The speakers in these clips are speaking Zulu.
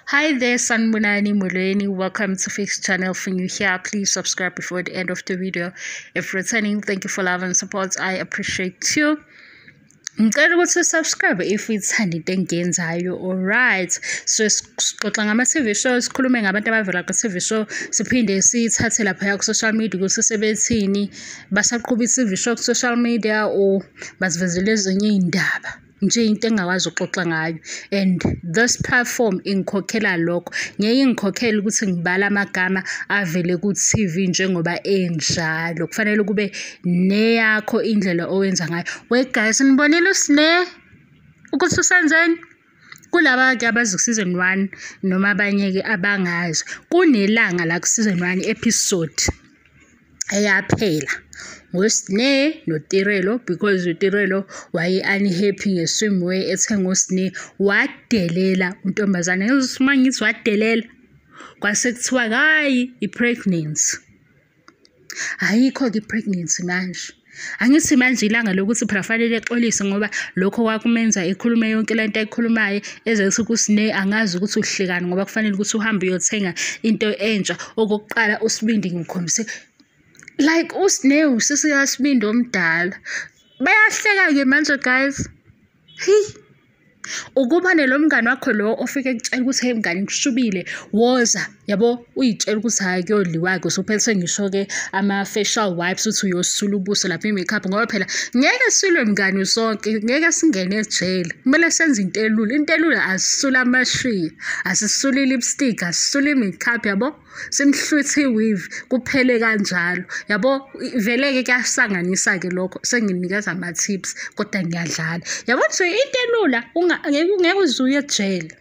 Hi there, Sanibonani Molweni. Welcome to Fix Channel. For new here, please subscribe before the end of the video. If returning, thank you for love and support. I appreciate you. Ngicela ukuthi subscribe if uyithanda into engiyenzayo. Alright, so sixoxa ngama-TV show, sikhulume ngabantu abavela ku-TV show, siphinde siyithathe laphaya ku-social media ukuthi sebethini, basaqhuba i-TV show ku-social media or basivezele ezinye iy'ndaba nje, into engingakwazi ukuxoxa ngayo. And this platform ingikhokhela lokho, ngeke ingikhokhele ukuthi ngibale amagama avele ku-TV njengoba enjalo. Kufanele kube neyakho indlela owenza ngayo. Wait guys, nibonile uSne ukuthi usenzeni? Kulaba-ke abazi ku-season 1 noma abanye-ke abangazi, kunelanga la ku-season 1 episode eyaphela ngoSne noTirelo, because uTirelo waye-unhappy nge-swimwear ethengwe uSne, wadelela untombazane. Ngizwe uma ngithi wadelela, kwase kuthiwa hhayi, i-pregnancy. Ayikho-ke i-pregnancy manje. Angithi manje ilanga lokuthi phela fanele exolise, ngoba lokho kwakumenza ekhulume yonke lento ayikhulumayo, ezethi kuSne angazi ukuthi uhlekani, ngoba kufanele ukuthi uhambe uyothenga into entsha. Okokuqala uSibindi ngikhombise like uSne usisi kaSibindi omdala. Bayahleka-ke manje guys. Hi. Ukuba nelo mngani wakho lo ofike ekutshela ukuthi hey mngani kushubile, woza, yabo, uyitshela ukuthi hhayi kuyodliwa-ke, usuphethe ngisho-ke ama-facial wipes uthi uyosula ubuso lapha i-makeup, ngoba phela ngeke silwe mngani sonke, ngeke singene ejele. Kumele senze into elula. Into elula asisule amashiya, asisule i-lipstick, asisule i-makeup, yabo, simhlwithe i-weave, kuphele kanjalo, yabo. Vele-ke kuyasanganisa-ke lokho, senginikeza ama-tips kodwa ngiyadlala, yabo. Nje into elula, ngeke uze uye ejele.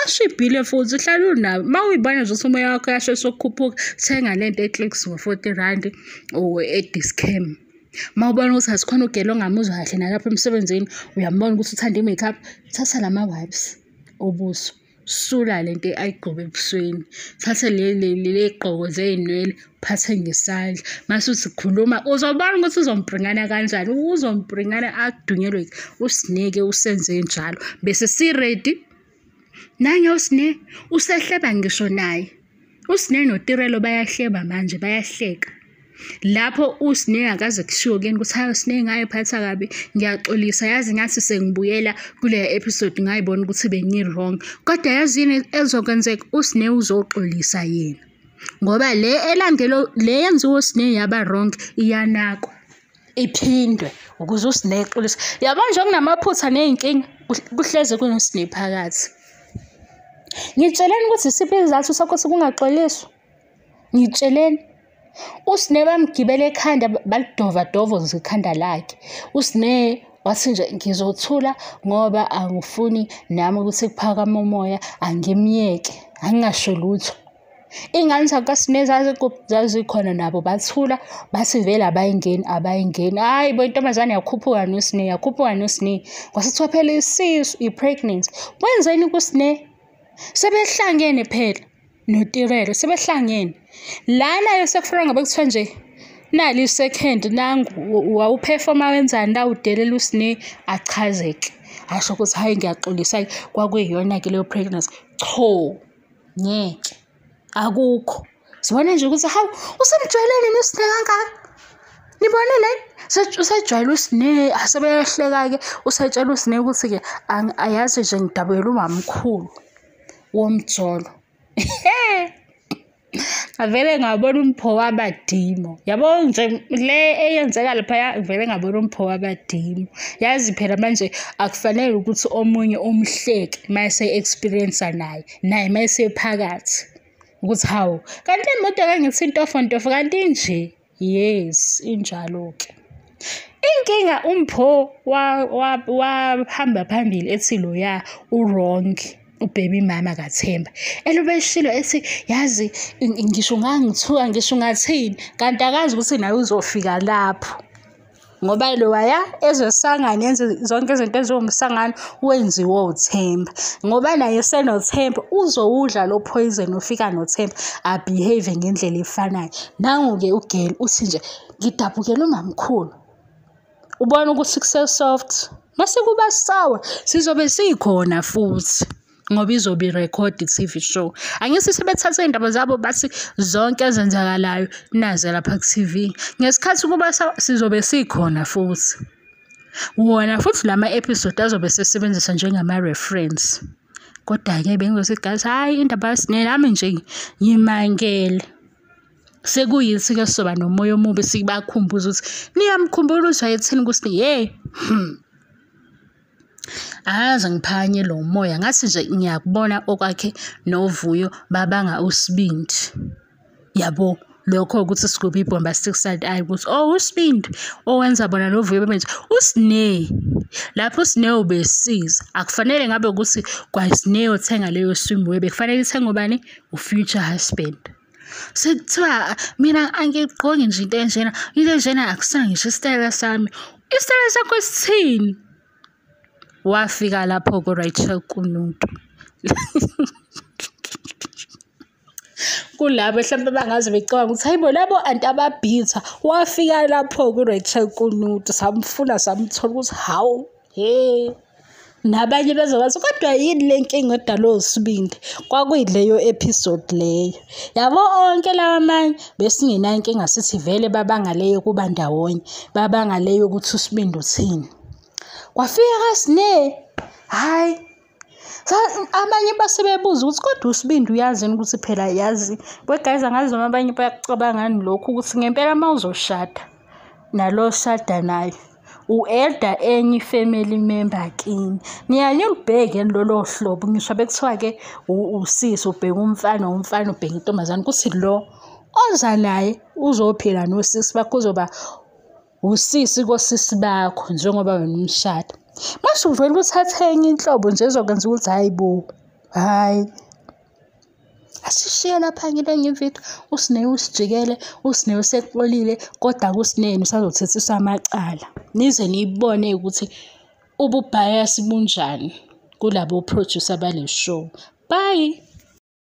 Ashibhile futhi uhlale unawo. Uma uyibona nje ukuthi umoya wakho uyashesha ukukhuphuka, thenga lento e-Clicks ngo-40 rand or e-Dis-Chem. Uma ubona ukuthi asikhona ugela ongamuzwa kahle nalapho emsebenzini, uyambona ukuthi uthanda i-makeup, thatha lama wipes obuso, sula lento ayigqoke ebusweni, thathe le gqoko zey'nwele, uphathe ngesandla. Mase uthi khuluma, uzobona ukuthi uzombringana kanjani, uzombringana adunyelwe. USne-ke usenze njalo, bese si-ready. Nange uSne usehleba ngisho naye. USne noTirelo bayahleba manje, bayahleka. Lapho uSne akaze kushiwo kuyena ukuthi hayi uSne ngayiphatha kabi, ngiyaxolisa, yazi ngathi sengibuyela kule episode ngayibona ukuthi bengi-wrong. Kodwa yazi yini ezokwenzeka, uSne uzoxolisa yena, ngoba le elandelo le yenziwe uSne yaba wrong iyanakwa, iphindwe ukuze uSne exolise. Yabo nje kunamaphutha ney'nkinga, kuhleze kunoSne phakathi. Ngitsheleni ukuthi isiphi isizathu sokuthi kungaxoliswa? Ngitsheleni. USne bamgibela ekhanda, balidovadova ikhanda lakhe. USne wathi nje ngizothula ngoba angifuni nami ukuthi kuphakame umoya, angimyeke, angingasho lutho. Iy'ngane zakaSne zazikhona nabo bathula, bathi vele abayingeni, abayingeni. Hhayi bo, intombazane yakhuphuka noSne, yakhuphuka noSne. Kwase kuthiwa phela isisu, i-pregnancy. Wenzeni kuSne? Sebehlangene phela noTirelo, sebehlangene. Lana-ke sekufanele ngabe kuthiwa nje nali i-second, nangu wawuphefoma wenzani la, udelela uSne, achazeke. Asho ukuthi hhayi ngiyaxolisa, kwakuyiyona-ke leyo pregnancy. Cho, ngeke, akukho. Sibona nje ukuthi hawu, usemjwayeleni uSne kangaka? Nibonile? Usejwayele uSne, asebeyahleka-ke, usetshela uSne ukuthi-ke ayazi nje ngidabukela umamkhulu womjolo. Ngavele ngabona umpho wabadimo. Yabo nje le eyenzeka laphaya, vele ngabona umpho wabadimo. Yazi phela manje akufanele ukuthi omunye umhleke mase experience naye, naye mase phakathi. Ukuthi hawu, kanti le moto kangithi intofontofo kanti nje. Yes, injalo-ke. Inkinga umpho wahamba phambili ethi loya u-wrong, ubaby mama kaThemba. Elobeshilo ethi yazi ngisho ungangithuka ngisho ungathini, kanti akazi ukuthi naye uzofika lapho. Ngoba lowaya ezosangana enze zonke izinto eziwumsangano wenziwe uThemba. Ngoba naye senoThemba uzowudla lo poison ofika noThemba, abehave ngendlela efanayo. Nangu-ke ugirl uthi nje ngidabukele umamkhulu. Ubona ukuthi kuse-soft, mase kuba sour sizobe sikhona futhi. Ngoba izobe irekhodi i-TV show. Angithi sebethathe iy'ndaba zabo bathi zonke ezenzakalayo nazi lapha ku-TV. Ngesikhathi kuba sizobe sikhona futhi. Wona futhi lama-episode azobe esesebenzisa njengama-reference. Kodwa-ke bengizothi guys, hhayi indaba kaSne nami nje ngimangele. Sekuyithi-ke sizoba nomoya omubi sibakhumbuza ukuthi niyamkhumbula ukuthi wayethini kuSne, hhe. Akaze ngiphakanye lo moya, ngathi nje ngiyakubona okwakhe noVuyo babanga uSibindi. Yabo, lokho ukuthi sigubhe i-bombastic side eye ukuthi oh uSibindi owenza bona noVuyo bebe nje. USne, lapho uSne ubesiza, akufanele ngabe ukuthi kwaSne othenga leyo swimwear, bekufanele ithengwe ubani? U-future husband. Sekuthiwa mina angigqoki nje into enjena, into enjena akusona ngisho isitayela sami. Isitayela sakho sithini? Wafika lapho ku-Rachel Kunutu. Kulabo mhlawumbe bangaze becabanga ukuthi hayibo labo anti ababhitha. Wafika lapho ku-Rachel Kunutu, samfuna samthola ukuthi hawu, he. Nabanye bezobathi kodwa yini le nkinga edalwe uSibindi? Kwakuyileyo episode leyo. Yabo onke lawa amanye besingenayo inkinga sithi vele babanga leyo kuba ndawonye, babanga leyo ukuthi uSibindi uthini. Kwafika kaSne, hhayi. Abanye base bebuza ukuthi kodwa uSibindi uyazi yini ukuthi phela yazi. We guys, angazi noma abanye bayakucabangani lokhu ukuthi ngempela uma uzoshada nalo oshada naye u-elda enye i-family member kini. Niyaye nilubheke lolo hlobo, ngisho bekuthiwa-ke usisi ubheka umfana, umfana ubheka intombazane, ukuthi lo oza naye uzophila nosisi bakho, uzoba usisi kosisi bakho njengoba wena umshada. Mase uvele uthathe enye inhlobo nje ezokwenza ukuthi hhayi bo, hhayi. Asishiye lapha kule ividiyo, uSne usijikele, uSne usexolile, kodwa kuSne yena usazothethiswa amacala. Nize niyibone ukuthi ububhayasi bunjani kulabo producer bale show. Bye.